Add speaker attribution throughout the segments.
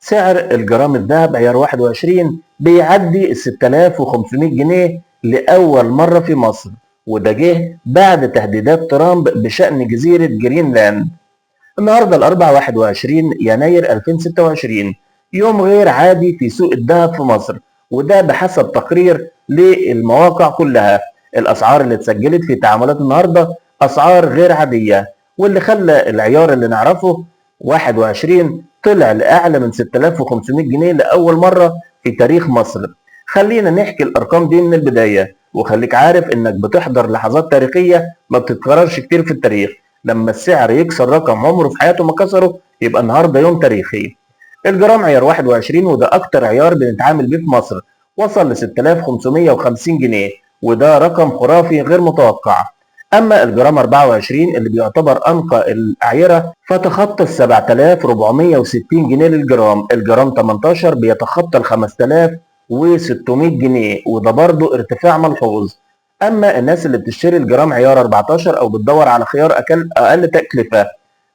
Speaker 1: سعر الجرام الذهب عيار 21 بيعدي ال 6500 جنيه لأول مرة في مصر، وده جه بعد تهديدات ترامب بشأن جزيرة جرينلاند. النهارده الأربعاء 21 يناير 2026، يوم غير عادي في سوق الذهب في مصر، وده بحسب تقرير للمواقع كلها. الأسعار اللي اتسجلت في تعاملات النهارده أسعار غير عادية، واللي خلى العيار اللي نعرفه 21 طلع لأعلى من 6500 جنيه لأول مرة في تاريخ مصر. خلينا نحكي الأرقام دي من البداية، وخليك عارف إنك بتحضر لحظات تاريخية ما بتتكررش كتير في التاريخ. لما السعر يكسر رقم عمره في حياته ما كسره، يبقى النهارده يوم تاريخي. الجرام عيار 21، وده اكتر عيار بنتعامل بيه في مصر، وصل ل 6550 جنيه، وده رقم خرافي غير متوقع. اما الجرام 24 اللي بيعتبر انقى الاعيره فتخطى ال 7460 جنيه للجرام. الجرام 18 بيتخطى ال 5600 جنيه، وده برضه ارتفاع ملحوظ. اما الناس اللي بتشتري الجرام عيار 14 او بتدور على خيار اقل تكلفه،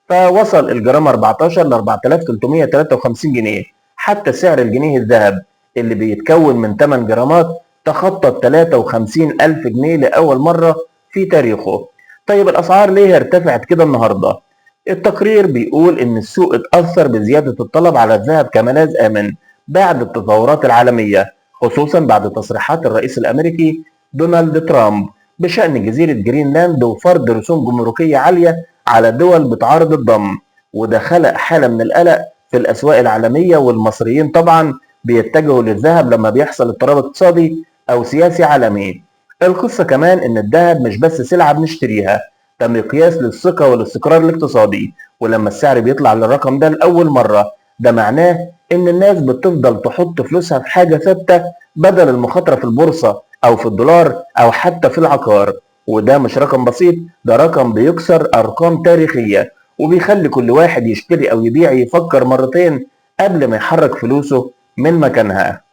Speaker 1: فوصل الجرام 14 ل 4353 جنيه. حتى سعر الجنيه الذهب اللي بيتكون من 8 جرامات تخطى 53 ألف جنيه لأول مرة في تاريخه. طيب الأسعار ليه ارتفعت كده النهاردة؟ التقرير بيقول إن السوق اتأثر بزيادة الطلب على الذهب كملاذ آمن بعد التطورات العالمية، خصوصا بعد تصريحات الرئيس الأمريكي دونالد ترامب بشأن جزيرة جرينلاند وفرض رسوم جمركية عالية على دول بتعارض الضم، وده خلق حالة من القلق في الأسواق العالمية. والمصريين طبعا بيتجهوا للذهب لما بيحصل اضطراب اقتصادي أو سياسي عالمي. القصة كمان إن الذهب مش بس سلعة بنشتريها، ده مقياس للثقة والاستقرار الاقتصادي. ولما السعر بيطلع للرقم ده لأول مرة، ده معناه إن الناس بتفضل تحط فلوسها في حاجة ثابتة بدل المخاطرة في البورصة أو في الدولار أو حتى في العقار. وده مش رقم بسيط، ده رقم بيكسر أرقام تاريخية، وبيخلي كل واحد يشتري أو يبيع يفكر مرتين قبل ما يحرك فلوسه من مكانها.